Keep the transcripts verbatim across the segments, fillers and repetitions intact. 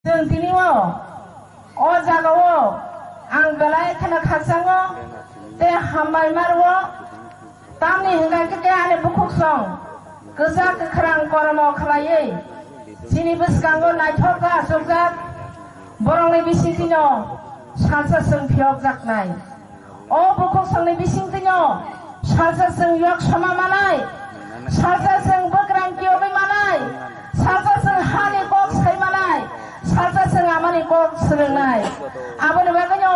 Chwng tini o, o jaga o ang belai kheno khakchango tei hambai ma rwo. Tamni hwnkha khe ani bukhuk song kwchak kwkhrang kormo khlaiwi chini bwskango naithok khe achukjak, borokni bisingtwino salsa chwng phiyokjaknai. O bukhuk songni bisingtwino salsa chwng yok soma manai, salsa chwng bwkrang kiyogwi manai, salsa chwng hani kok sai manai, salsa chwng amani kok swrwngnai. Aboni bagwino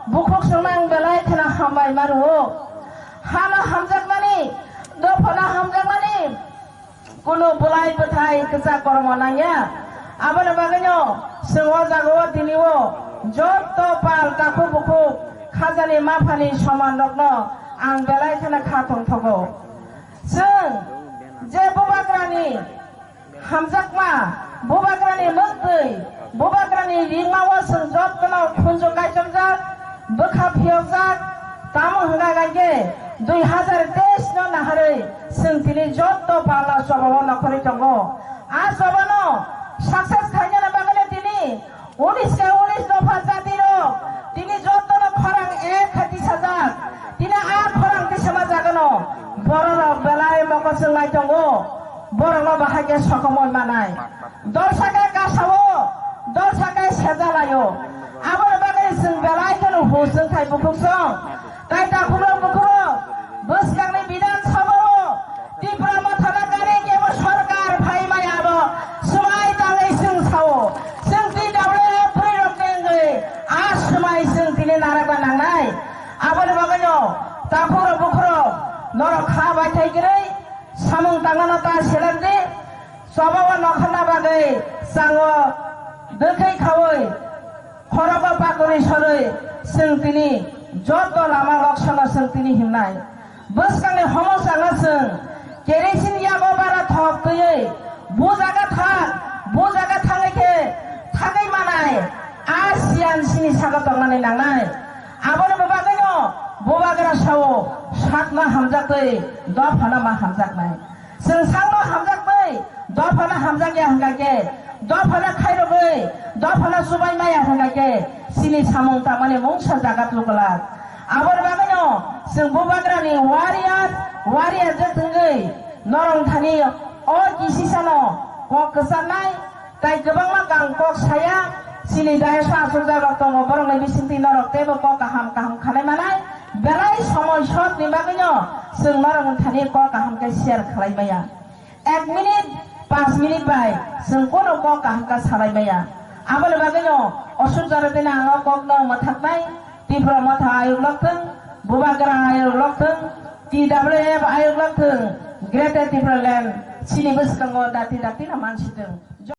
bukhuk songno ang belai kheno hambai ma rwo. Hano hamjakmani, dophano hamjakmani, kunu bwlai bwthai kwchak kormo nangya. Aboni bagwino chwng o jaga o tini o jotto pal takhuk bukhuk khajani maphani soman rokno ang belai kheno kha tongthogo. Chwng je bubagrani hamjakma, bubagrani mwktwi, bubagrani ringma o chwng jottono khunju kaichomjak, bwkha phiyokjak, tamo hwnka khe dui hazar teis no naharwi chwng tini jotto pala chobao nokhorwi tongo. A chobano success khainani bagwino tini unis ke unis dopha jati rok tini jottono khorang ek khe tisajak. Tini a khorang tisama jagano bororok belai mokol chwnglai tongo. Borokno bahai khe sokomoi manai. Dol saka kasao, dol saka sejalaio. Aboni bagwi chwng belai kheno hus wngthai bukhuk song. Tai takhurok bukhurok, bwskangni Bidhan Sabha o Tipra Mothano gari kebo sorkar phai maya abo swmai tangwi chwng sao. Chwng T W F bwrwi rok tengwi a swmai chwng tini narwkna nangnai. Aboni bagwino takhurok bukhurok norok kha bai thai kwrwi samung tangnano ta seleng di. Chobao nokharna bagwi chango dwkhwi khaui khorogo pakuri sorwi chwng tini joto lama loksono chwng tini himnai. Bwskangni homo changno chwng kerosin yago bara thok twiwi bu jaga thang, bu jaga thangwi khe thangwi manai a siyan sini sago tongnani nangnai. Aboni bagwino bubagra sao sakno hamjaktwi dophano ma hamjaknai. Chwng sakno hamjaknai, dophano hamjakya hwnkha khe, dophano khairogwi, dophano chubai maya hwnkha khe, chini samung tangmani mungsa jagat lukulak. Aboni bagwino chwng bubagrani warrior, warrior je thwngwi norok thani o kisisano kok kwcharnai, tai kwbangma kang kok saya, chini dayasa aswkjak rok tongo, borokni bisingtwi norok teibo kok kaham kaham khanai manai, belai somoi sotni bagwino chwng norokni thani kok kaham khe share khlai maya. Ek minute, panch minute bai chwng kono kok kaham khe salai maya. Aboni bagwino osuk jora tini ang o kokno mwthaknai, Tipra Motha ayuk lokthwng, Bubagra ayuk lokthwng, T W F ayuk lokthwng, Greater Tipraland chini bwskango dati dati no mansithwng.